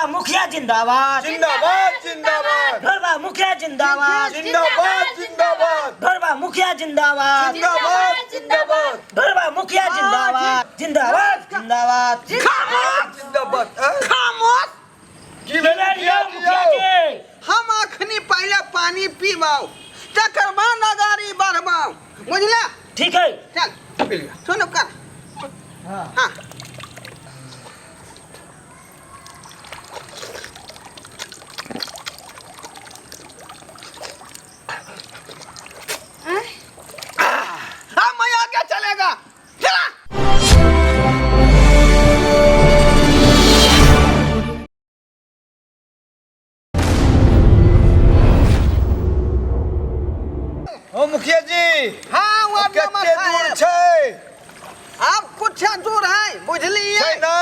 ढोरबा मुखिया जिंदाबाद। जिंदाबाद जिंदाबाद। ढोरबा मुखिया जिंदाबाद। जिंदाबाद जिंदाबाद। ढोरबा मुखिया जिंदाबाद। जिंदाबाद जिंदाबाद। ढोरबा मुखिया जिंदाबाद जिंदाबाद जिंदाबाद। जिंदाबाद। खामोश। की भेलै मुखिया मुखिया जी? जी। हम अखनी पहले पानी पीबाऊ, तकर बाद अगाड़ी बढ़बाऊ, बुझला? ठीक है। चल सुनो कर। हाँ, हाँ, मैं आगे चलेगा, चला। ओ मुखिया जी। हाँ, वार्ड नंबर कते दूर साहेब। छै? अब कुछ दूर है, बुझलिए? छै ना।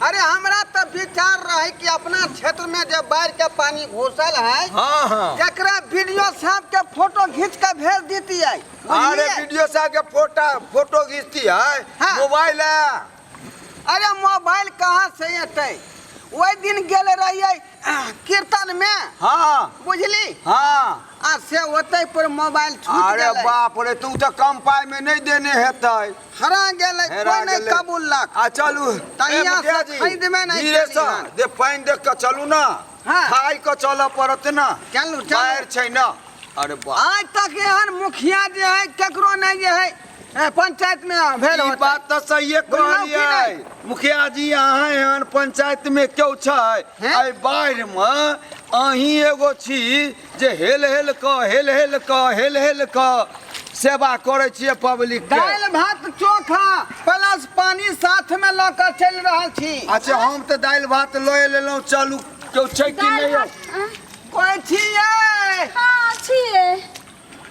अरे हमरा तो विचार रहे कि अपना क्षेत्र में जब बाढ़ के पानी घुसल है, हाँ हाँ, एकरा वीडियो साहब के फोटो खींच के भेज देती है। अरे वीडियो साहब के फोटो फोटो घीचती है? हाँ। मोबाइल है? अरे मोबाइल कहाँ से एतै? ओहि दिन गेल रहियै कीर्तन में। हाँ। बुझली? हाँ। आ से ओतै पर मोबाइल छूट अरे गेलै। बाप रे, तू तऽ कम पाई में नहीं देने हेतै। हरा गेलै। हेरा कोई नहीं गेलै। कबूलक। आ चलू। तहिया ए, मुखिया से जी, खरीदबे नहि धीरे केली से हन। दे पानि देख कऽ चलू ना। हाँ। खाइ कऽ चलऽ पड़त ना। चलू, चलू। बाढ़ि छै ना। अरे बाप। आज तक एहन मुखिया जे है केकरो नहीं जे है पंचायत में भेल ई होतै। बात तऽ सहिए बुझलहुँ कि कहलियै नहि? मुखिया जी, अहाँ एहन पंचायत में केओ छै? हैं? एहि बाढ़ि में अहीं एगो छी जे हेल हेल कऽ हेल हेल कऽ हेल हेल कऽ सेवा करै छियै पब्लिक के। दालि भात चोखा प्लस पानी साथ में लऽ कऽ चलि रहल छी। अच्छा, हम तऽ दालि भात लए लेलहुँ। चलू, केओ छै कि दालि नहि? भात, आँ? कोइ छियै? हाँ, छियै।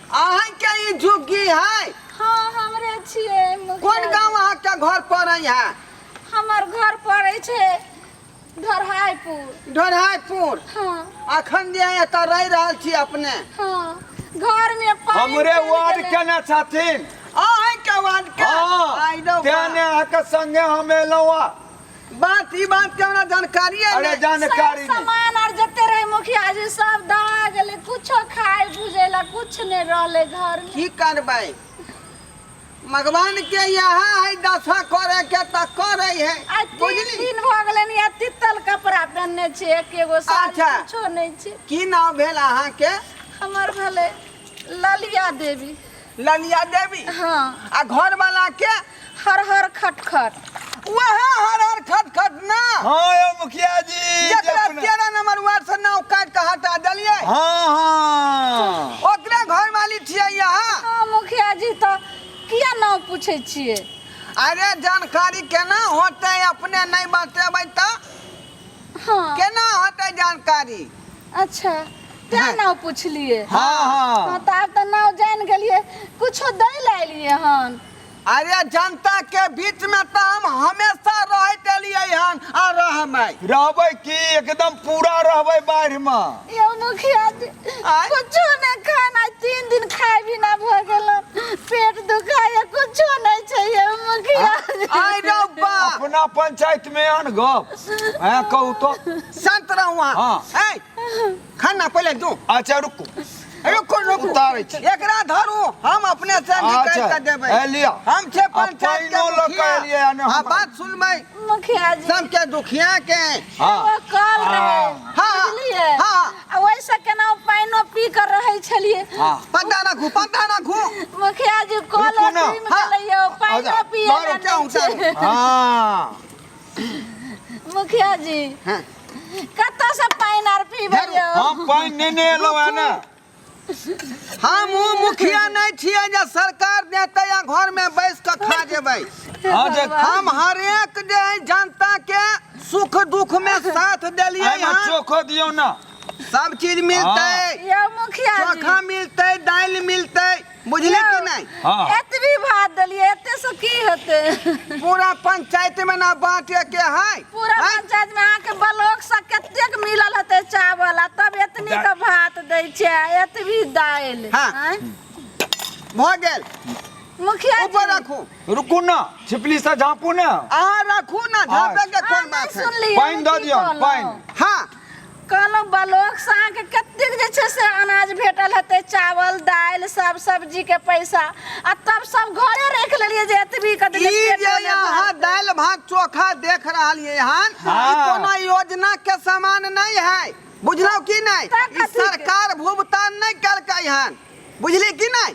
अहाँके ई झुग्गी है? हाँ, हमरे छियै मुखिया कोन जी। गाँव अहाँके घर पड़ै है? हमर घर पड़ै छै ढोरहाईपुर। ढोरहाईपुर? हाँ। अखन जे है एतऽ रहि रहल छी अपने? हाँ, घर में पानि हमरे चलि वार्ड गेलै। केने छथिन। अहाँके वार्ड के? हाँ। आइ रौ तें बा। ने अहाँके संगे हम एलहुँ आ बात ई बात के हमरा जानकारी अरे नहीं। जानकारी सब नहीं। सामान आर जते रहे मुखिया जी, सब दहा गेलै। कुछो खाय बुझे ला कुछ नहीं रहले घर में। की करबै, भगवान के यहाँ है दशा करे के त करे है। आ 3 बुझली? दिन भऽ गेलै या तितल कपड़ा पहनने छी, एक एगो साड़ी। अच्छा। कुछो नहीं छी। की नाम भेल अहाँ के? हमर भेलै ललिया देवी। ललिया देवी? हाँ। आ घर वाला के? हर हर खटखट। वह हर हर खटखट ना? हाँ यौ मुखिया जी, जकरा जे अपना- 13 नंबर वार्ड से नाव काट के हटा देलियै। हाँ हाँ, ओकरे घर वाली छियै यहाँ? हाँ मुखिया जी, तऽ किया नाम पूछै छियै? अरे जानकारी केना होतै, अपने नहीं बतेबै तऽ हाँ। केना होतै जानकारी? अच्छा, तें हाँ। नाव पुछलियै। हाँ हाँ। हाँ, तऽ आब तऽ नाव जानि गेलियै। कुछो दै लए एलियै हन? अरे जनता के बीच में तऽ हम हमेशा रहैत एलियै हन आ रहबै। रहबै की, एकदम पूरा रहबै बाढ़ि में। यौ मुखिया जी, आँय? कुछो नहि खाना, 3 दिन खाय भी ना भऽ गेल, पेट दुखाय, कुछो नहि छै यौ मुखिया जी। आइ रौ बा। अपना पंचायत में एहन गप हैं, कहू तो। शांत रहू अहाँ। हाँ। ऐ, खाना पहिले दू। अच्छा रुकू। रुकू रुकू। उतारै छी। एकरा धरू, हम अपने से निकालि अच्छा, के देबै। ए लिअ। हम छै आ पंचायत के पानिओ लऽ कऽ मुखिया। एलियै हन आ हम। बात सुनबै मुखिया जी, सबके दुखिया के। हाँ। एगो कल रहे। हाँ। बुझलियै? हाँ। आ ओहिसँ केना पानिओ पी कऽ रहै छलियै। हाँ। पता रखू, पता रखू। मुखिया जी, कल रुकू ना। अथी मे गेलै यौ, पानिओ अच्छा, पियै मारू, लए नहि छै। हाँ। मुखिया जी, हाँ। कतऽ से पानि आर पीबै यौ? हम पानि नेने एलहुँ हँ ने। हम ऊ मुखिया नहीं छियै जे सरकार देतै आ घर में बैस के खा जेबै। हाँ, जे हम हरेक जे है जनता के सुख दुख में साथ देलियै एहिमे हन। चोखो दियौ ना। सब चीज मिलतै। यौ मुखिया जी, चोखा मिलतै, दालि मिलतै, बुझले कि नहीं? हाँ। एतबी भात देलियै, एते से की हेतै? पूरा पंचायत में ना बांटे के है। पूरा हैं? पंचायत में अहाँके ब्लॉक से कतेक मिलल हेतै चावल, आ तब एतनी के भात दै छै, एतबी दालि। हाँ। आँय? भऽ गेल। मुखिया जी, ऊपर रखू। रुकू ना, छिपली से झाँपू ना। अहाँ रखू ना, झाँपे के अहाँ कोन नहि बात है? सुनलियै पानि दऽ की दियौ, कहलहुँ? पानि। हाँ। कहलहुँ ब्लॉकसँ अहाँके कतेक जे छै से अनाज भेटल हेतै, चावल दालि सब सब्जीके पैसा, आ तब सब घरे राखि लेलियै जे एतबी के ई जे अहाँ दालि भात चोखा देख रहलियै हन, ई कोनो योजना के सामान नहीं है, बुझलहुँ कि नहीं? तऽ ई कथी के? सरकार भुगतान नहीं केलकै हन, बुझली कि नहीं?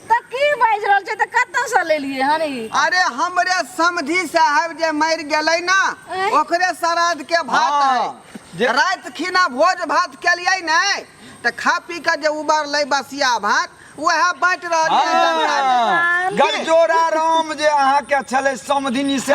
तऽ की बाजि रहल छै? तऽ कतऽसँ लेलियै हन ई? अरे हमरे समधी साहब जे मरि गेलै ना, आँय? ओकरे श्राद्ध के भात हाँ, है। जे- राति खिना भोज भात केलियै नहि तऽ खा पी के जे उबरलै बसिया भात, वएह बाँटि रहल छै जनता मे। हाँ, गरजोरा राम जे अहाँके छलै समधिनी से।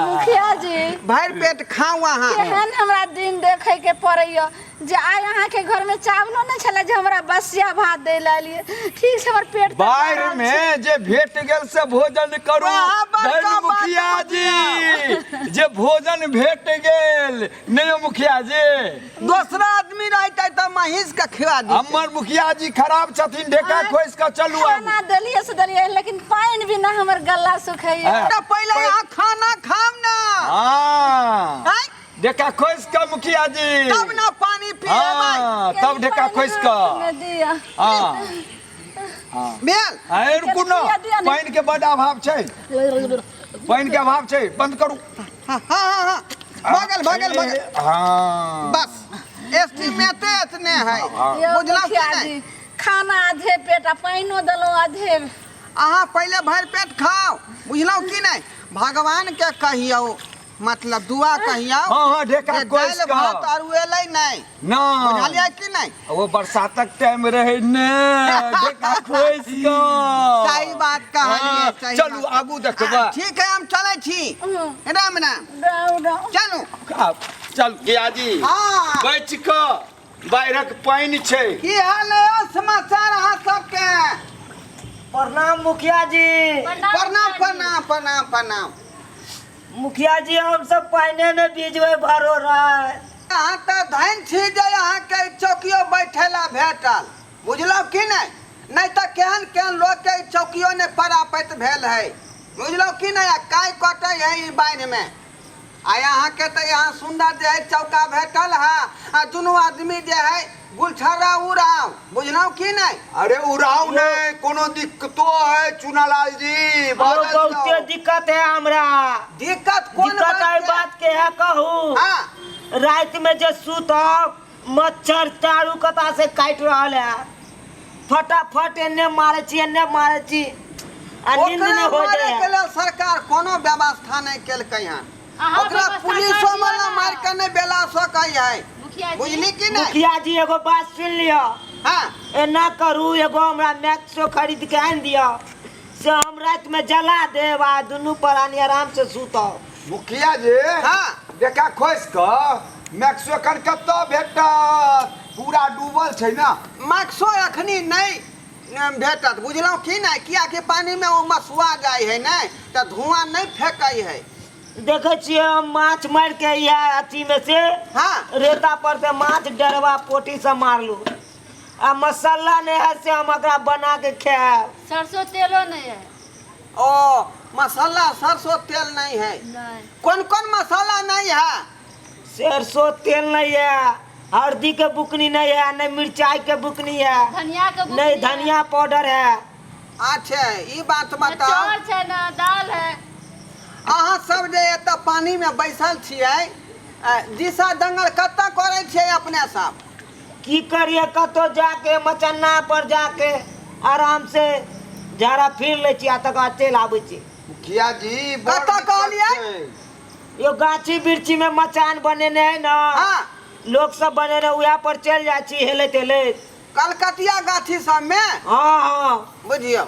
मुखिया जी, भरि पेट खाउ अहाँ। केहन हमरा दिन देखै के पड़ैया जे आइ अहाँके घर में चावलो नहि छलै जे हमरा बसिया भात दै लए एलियै। ठीक छै, हमर पेट तऽ बाढ़ि भरल छै। में जे भेट गेल से भोजन करू। वाह, बड़का धन बात। मुखिया जी, जे भोजन भेट गेल नहीं हो मुखिया जी। दोसरा आदमी रहते तऽ महींस के खिला दी। हमर मुखिया जी खराब छथिन, ढेका खोसि कऽ चलू आब। खाना देलियै से देलियै, लेकिन पानि बिना हमर गला सुखैया। हाँ। तऽ पहिले अहाँ खाना खाउ ना। हाँ। आँय? ढेका खोसि कऽ मुखिया जी, तब ना पानी पिएबै। हाँ, तब ढेका खोसि कऽ। दिया। हाँ। भेल? आइ रुकू न, दिया, दिया ने। पानि के बड अभाव छै, पानि के अभाव छै, बंद करू। हाँ हाँ हाँ, भऽ गेल भऽ गेल भऽ गेल। हाँ। बस एस्टीमेटे एतने है, यौ बुझलहुँ कि मुखिया नहि? जी, खाना आधे पेट आ पानिओ देलहुँ आधे। अहाँ पहिले भरि पेट खाउ, बुझलहुँ कि नहि? भगवान के कहियौ, मतलब दुआ कहियौ। हाँ हाँ, ढेका जे कोसि दालि कऽ। भात अरुएलै नहि, ना। बुझलियै कि नहि? ओ बरसातक टाइम रहै ने, ढेका खोसि कऽ। सही बात कहलियै। हाँ, सही चलू बात। आगू देखबै। ठीक है, हम चलै छी। राम राम। राम राम। चलू। आब चल मुखिया जी। हाँ। बचि कऽ, बाढ़िक पानि छै। की हाल है समाचार अहाँ सबके? प्रणाम मुखिया जी। प्रणाम प्रणाम प्रणाम प्रणाम। मुखिया जी, हम सब पानिए में भिजबै भरो रात। अहाँ तऽ धन छी जे अहाँके ई चौकियो बैठे ला भेटल, बुझलहुँ कि नहि? नहि तऽ केहन केहन लोकके ई चौकियो नहि परापैत भेल है, बुझलहुँ कि नहि? आ काइ कटै है ई बाढ़िमे, आ अहाँके तऽ यहाँ सुन्दर जे है चौका भेटल है, आ दुनू आदमी जे है गुलछर्रा उड़ाउ, बुझलहुँ कि नहि? अरे उड़ाउ नहि, कोनो दिक्कतो है चुनालाल जी? और बाजल बहुते जाउ। दिक्कत है हमरा। दिक्कत कोन दिक्कत बात एहि के? बात के है कहू? हाँ। राति में जे सुतब, मच्छर चारू कता से काटि रहल है, फटाफट एन्ने मारै छी एन्ने मारै छी आ नींद ओकरा नहि होइत मारे के है। लेल सरकार कोनो व्यवस्था नहि केलकै हन। अहाँ ओकरा व्यवस्था पुलिसो कर दियौ वाला ना। मारि के नहि बेला सकै है, मुखिया जी। बुझली कि नहि? मुखिया जी, एगो बात सुनि लिअ। हाँ। एना करू, एगो हमरा मैक्सो खरीद के आनि दिअ, से हम राति में जला देब आ दुनू प्राणी आराम से सुतब। मुखिया जी। हाँ। देखा खोसि कऽ मैक्सो एखन कतऽ भेटत? पूरा डूबल छै ने। मैक्सो अखनी नहि भेटत, बुझलहुँ कि नहि? कियाकि पानिमे ओ मसुआ जाइ है नहि तऽ धुआँ नहि फेकै है। देखै छियै, हम माछ मारि के इएह अथी में से, हाँ, रेता पर से माछ डरवा पोटी से मारलू, आ मसाला नहि है से हम एकरा बना के खायब। सरसों तेलो नहीं है। ओ मसाला सरसों तेल नहीं है? नहीं। कौन कौन मसाला नहीं है? सरसों तेल नहीं है, हल्दी के बुकनी नहीं है, नहीं मिर्चाई के बुकनी है, धनिया के बुकनी नहीं है। धनिया पाउडर है। अच्छा, ई बात ना बताओ। चाउर छै ना दाल है। अहाँ सब जे एतऽ पानिमे बैसल छियै, दिशा दंगल कतऽ करै छियै अपने सब? की करिए, कतौ जाके मचन्ना पर जाके आराम से झाड़ा फिर लै छी आ तकर बाद चलि आबै छी। मुखिया जी, बड़ कतऽ दिक्कत कहलियै? छै। यो गाछी वृक्षी में मचान बनेने है ना, हाँ, लोग सब बनेने, उएह पर चलि जाइ छी हेलैत हेलैत। कलकतिया गाछी सबमे? हाँ हाँ। बुझियौ,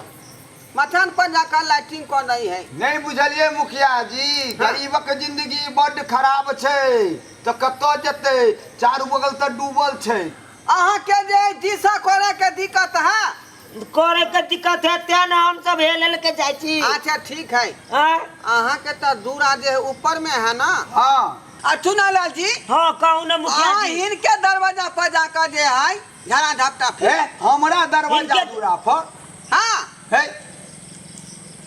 मचान पर जाकर लाइटिंग कऽ दै है। नहि बुझलियै मुखिया जी, गरीबक जिंदगी बड्ड खराब छै, तऽ कतऽ जेतै? चारू बगल तऽ डूबल छै। अहाँके जे दिशा करे के दिक्कत है? करे के दिक्कत है तें ने हम सब हेल हेल के जाइ छी। अच्छा ठीक है। आँय? अहाँके तऽ दूरा जे है ऊपर में है ना? हाँ। आ चुनालाल जी। हाँ, कहू ना मुखिया अहाँ जी। हिनके दरवाजा पर जाकर जे है झाड़ा झपटा हे, फिर। हमरा दरवाजा हिनके- दूरा पर? हाँ। हे।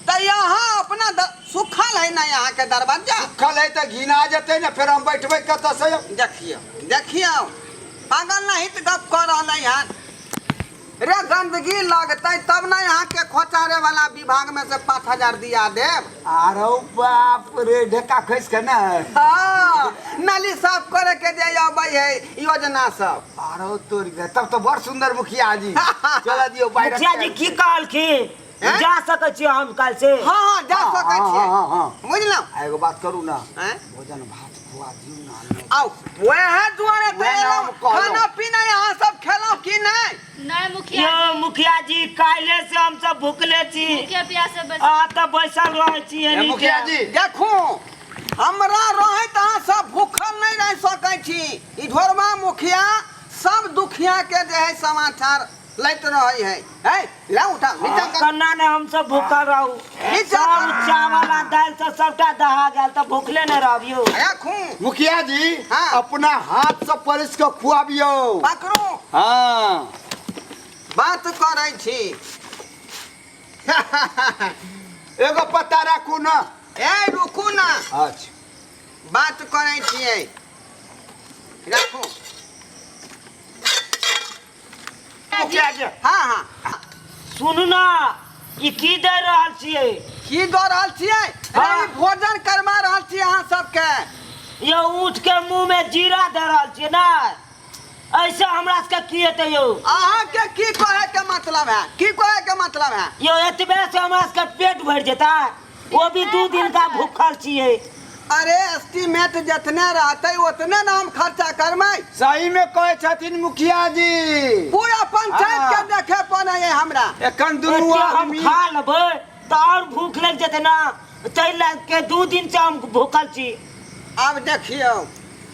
तऽ यहाँ अपना सुखल है ना यहाँ के दरवाजा। सुखल है तऽ घिना जेतै ने, फेर हम बैठबै कतऽ से? देखियौ देखियौ, पागल नहीं तऽ गप कऽ रहलै हन रे। गंदगी लगतै तब ना यहाँ के खोचारे वाला विभाग में से 5000 दिया देब। आरो बाप रे, ढेका खसि के ने। हाँ, नाली साफ करे के जे अबै है योजना सब। आरो तोर के, तब तो बड़ सुंदर मुखिया जी, चला दियौ बाहर। मुखिया जी की कहलखिन? हैं? जा सकै छियै हम काल्हि से? हाँ हाँ, जा सकै हाँ, छियै। हाँ, हाँ। बुझलहुँ? आ एगो बात करू ना, हैं? भोजन भात खुआ दियौ ना। आउ वएह दुआरे तऽ वएह एलहुँ। हम कहलहुँ। खाना पीना यहाँ सब खेलहुँ कि नहि? नहि मुखिया। यौ मुखिया जी, काल्हि से हम सब भुखले छी। मुखिया प्यासे बैस आ तऽ बैसल रहै छी। ए, एनी मुखिया जी। देखू, हमरा रहैत अहाँ सब भूखल नहि रहि सकै छी। ई ढोरबा मुखिया सब दुखिया के जे है समाचार लैत रहै है। है ले उठा नीचा कर। कन्ना ने हम सब भूखल रहू? नीचा सब कर। चावल आ दालि सब सबटा दहा गेल, तऽ भूखले ने रहबियौ। राखू। मुखिया जी। हाँ। अपना हाथ से परसि के खुआबियौ। पकड़ू। हाँ। बात करै छी। एगो पत्ता राखू ना। ए रुकू ना। अच्छा। बात करै छियै, राखू। मुखिया जी। हाँ हाँ। सुनू ना, ई की दे रहल छियै? की दऽ रहल छियै? हाँ। ई भोजन करवा रहल छियै अहाँ सबके। यौ, ऊँट के मुंह में जीरा दे रहल छियै ना, ऐसे हमरा सबके की हेतै यौ? अहाँके की कहे के मतलब है? की कहे के मतलब है? यौ, एतबे से हमरा सबके पेट भरि जेतै? वो भी 2 दिन का भूखल छियै। अरे, एस्टीमेट जितने रहते उतने ना हम खर्चा करबै। सही में कहै छथिन मुखिया जी। पूरा पंचायत के हाँ। देखे पड़े है हमरा। एखन दुनू एते हम आदमी खा लेबै तऽ और भूख लागि जेतै ना, ताहि लए के 2 दिन से हम भूखल छी। आब देखियौ,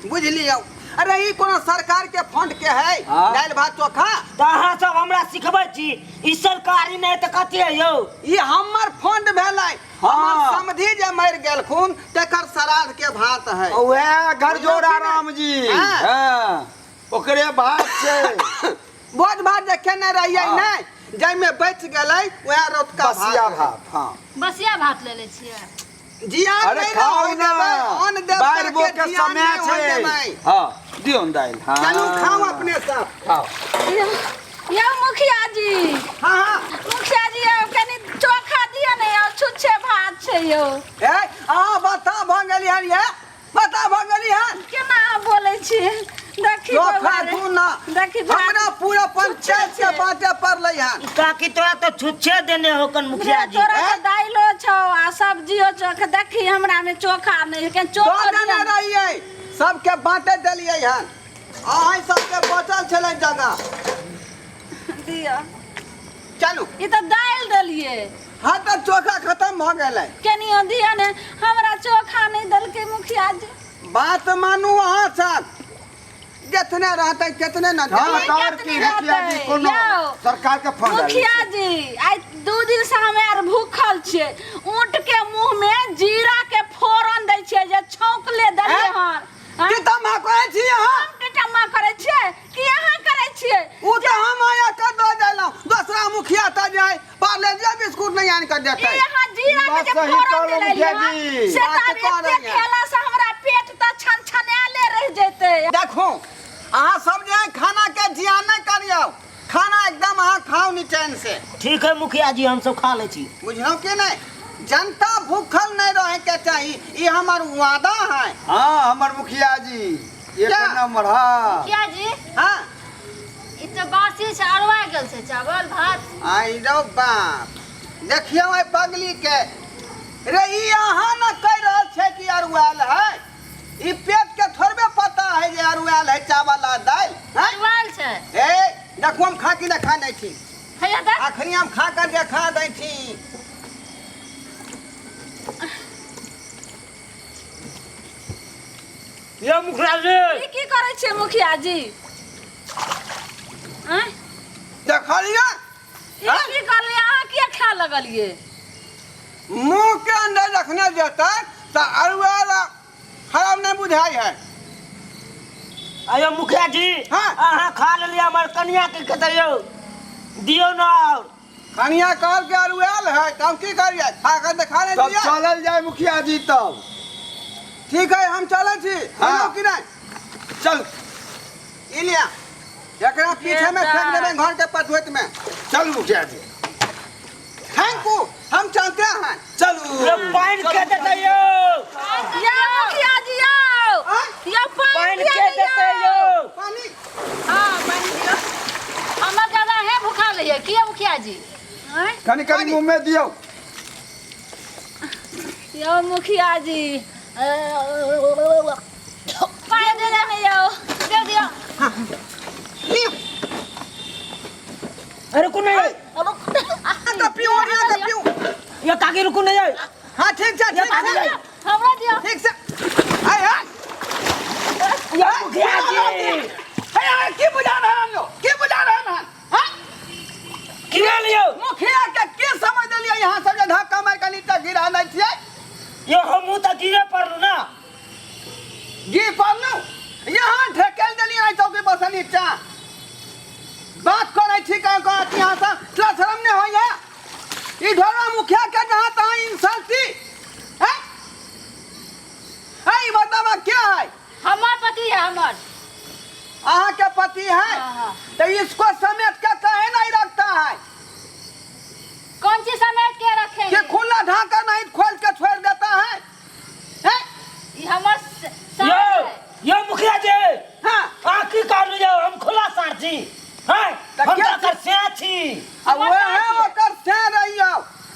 बुझलियौ? अरे, ई कोनो सरकार के फंड के है? हाँ। दालि भात चोखा। तऽ अहाँ सब हमरा सिखबै छी? ई सरकारी नहि तऽ कथी है यौ? ई हमर फंड भेलै। हमर हाँ। समधि जे मरि गेलखुन तेकर श्राद्ध के भात है। उएह घर जोड़ा राम जी। हाँ। हाँ, ओकरे भात छै। भोज भात जे खेने रहियै हाँ। नहि, जाहिमे बचि गेलै वएह रतुका बसिया भात। भात, हाँ। बसिया भात ले ले छियै। जियान अरे नहि ने खाउ होय ना, देबै, अन्न देवता बाढ़ि के के जियान समय नहि होय छै। देबै। हाँ, दियौ ने दालि, हाँ। चलू, खाउ अपने सब। खाउ। यौ मुखिया जी। हाँ हाँ। मुखिया जी, यौ कनि चोखा दिअ ने यौ, छुच्छे भात छै यौ। ए, अहाँ बता भऽ गेली हन, ये बता भऽ गेली हन। केना अहाँ बोलै छी? देखी चोखा बौआ रे। दू ना। देखी भात हमरा पूरा पंचायत के छुच्छे छै। बाटे पड़लै हन। ई काकी, तोरा तऽ छुच्छे देने होकन मुखिया जी। तोरा हैं? तऽ दाइलो छौ आ सब्जियो चोखा। देखी, हमरा में चोखा नहि है, चोखो दऽ देने दिअ ने। रहियै, सबके बाँटे देलियै हन, अहाँ सबके बचल छलै जगह। दिअ। चलू। ई तऽ दालि देलियै। हाँ, तऽ चोखा खत्म भऽ गेलै। केनियो दिअ ने, हमरा चोखा नहि देलकै मुखिया जी। बात मानू, अहाँ सब जितने रहतै तेतने ने हाँ, देबै। तऽ आओर की मुखिया जी, कोनो यौ। सरकार के फंड आयल मुखिया छै। जी, आइ 2 दिन से हमे आर भूखल छियै। ऊँट के मुंह में जीरा के फोरन दै छियै जे छौंकले देलियै हैं? हन। हैं? की तमा कहै छी अहाँ? हम टीटम्मा करै छियै कि अहाँ करै छियै? ओ तऽ हम आया कऽ दऽ देलहुँ, दोसरा मुखिया तऽ जाय पार्ले बिस्कुट नहीं आनि कऽ देतै। ई अहाँ जीरा के बात जे सही फोरन कहलहुँ देलियै मुखिया हन, जी। से तऽ बात आब एते करैए। खेला से हमरा पेट तऽ छनछनाले रहि जेतै। देखू, अहाँ सब जे है खाना के जियान नहि करियौ, खाना एकदम अहाँ खाउ निचैन से। ठीक है मुखिया जी, हम सब खा लै छी। बुझलहुँ कि नहि? जनता भूखल नहीं रहे के चाही, ई हमर वादा है। हाँ, हमर मुखिया जी एक क्या? नंबर, हाँ। मुखिया जी। हाँ। ई तऽ बासी छै, अरवा गेल छै चावल भात। आई रौ बाप, देखियौ एहि पगली के रे। ई अहाँ न कहि रहल छै कि अरुआयल है? ई पेट के थोड़बे पता है जे अरुआयल है चावल आ दालि, हैं? अरवाल छै। ए देखू, हम खा कि देखा दै छी। हैया देख। अखनी हम खा कर देखा दै छी। यौ मुखिया जी। ई की करै छियै मुखिया जी, आँय? देखलियै? ई की करलियै अहाँ? किया खाय लगलियै? मुँह के अंदर रखने जेतै तऽ अरुआयल खराब नहीं बुझाइ है। अयो मुखिया जी। हाँ। अहाँ खा लेलियै, हमर कनिया के खेतै यौ? दियौ ने और। खनिया कहल के अरुआल है तऽ हम की करियै खा कऽ देखा नहि तब दिअ चलल जाय मुखिया जी तब। ठीक है, हम चलै छी। हाँ। बुझलहुँ कि नहि? चल। ई लिअ, एकरा पीछे में फेंक देबै घर के पछुएत में। चल मुखिया जी। Thank you, हम चलते हैं। चलू। यो पानि के देतै यौ? यौ मुखिया जी यौ। आँय? यौ पानि पानि दिअ के ने देतै यौ। यौ? पानी। हाँ, पानि दिअ। हमर दादा हे भूखा लैए किया मुखिया जी? आँय? कनि कनि मुँह में दियौ। यौ मुखिया जी, पानि दे ने यौ, दे दियौ। लिअ। अरे रुकू नहीं। तऽ पीऊ, ओरिया कऽ पीऊ। यो काकी, रुकू नहीं। हाँ, ठीक छै, ठीक छै। हमरा दियौ। ठीक छै। आय हाय। यो मुखिया जी। हे यार, की बुझा रहल हो? की बुझा रहल हन? हाँ? की भेल यौ? मुखिया के की समझ देलियै यहाँ सब जे धक्का मारि कऽ नीचा गिरा दै छियै? यो हमहूँ तऽ गिरे पड़लू ना। गिर पड़लहुँ? यहाँ ढकेल देलियै एहि चौकी पर से नीचा। बात करै छी कह कह कि यहाँ सब तोरा शरम नहि होइए? ई ढोरा मुखिया के जहाँ तहाँ इंसल्ट हैं? है, ई बताबा क्या है? हमर पति है हमर। अहाँ के पति है? हाँ, हाँ। तो इसको समेट के काहे नहीं रखता है? कौन चीज समेट के रखेंगे? कि खुला ढाका नहीं खोल के छोड़ देता है, हैं? ई हमर यो सास है। यो मुखिया जी। हाँ। आ की कहलू यौ, हम खुला सार छी हैं? तऽ हम के तऽ एकर से छी। आ वह है ओकर से रहियो,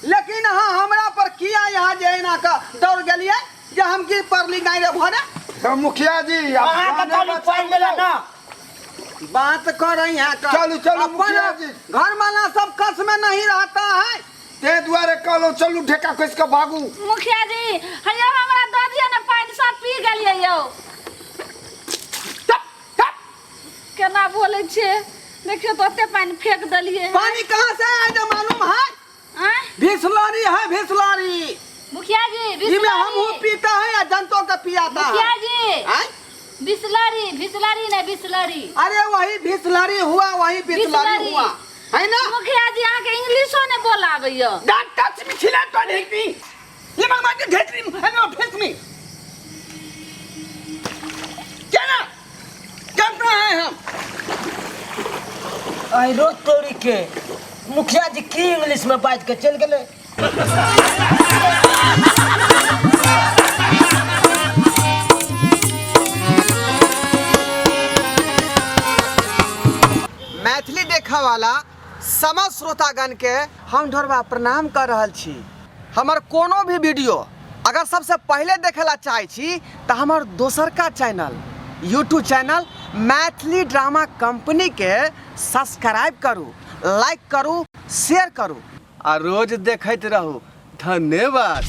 लेकिन अहाँ हमरा पर किया यहाँ जे एना के दौड़ गेलियै जे हम की पड़ली गाय रे भरे? तऽ मुखिया जी, आब अहाँके जाने कहलू बचाउ। पानि देला ना। बात कर रही है का। चलू, चलू, अपन मुखिया जी। घर वाला सब कस में नहीं रहता है। ते दुआरे कहलहुँ चलू ढेका कसि कऽ भागू। मुखिया जी, हैया हमरा दऽ दिअ ने पानि, सब पी गेलियै यौ। चुप, चुप। केना बोलै छियै देखियौ तऽ, ओते पानि फेंक देलियै। पानी कहाँ से आया जो मालूम है? आँय? भीसलारी है, भीसलारी। मुखिया जी, इमे हम बिसलरी। पीता है या जनतो के पियाता है। मुखिया जी। आँय? बिसलरी, बिसलरी नहीं, बिसलरी। अरे वही भीसलारी हुआ, वही बिसलरी बिसलरी। हुआ है ना। मुखिया जी, अहाँके इंग्लिशो नहि बोल आबैया। Don't touch me, छिला तो नहीं मी। ये मैं मार के घेट रही है ना फेस मी। क्या ना जानते हैं हम। आई रोज तोरी के मुखिया जी की इंग्लिश में बाजि के चलि गेलै। मैथिली देखऽ वाला समस्त श्रोतागण के हम ढोरबा प्रणाम कर रहल छी। हमर कोनो भी वीडियो अगर सबसे पहले देखे ला चाहे छी तऽ हमर दोसरका channel YouTube channel Maithili drama company के सब्सक्राइब करू, लाइक करू, शेयर करू आ रोज देखैत रहू। धन्यवाद।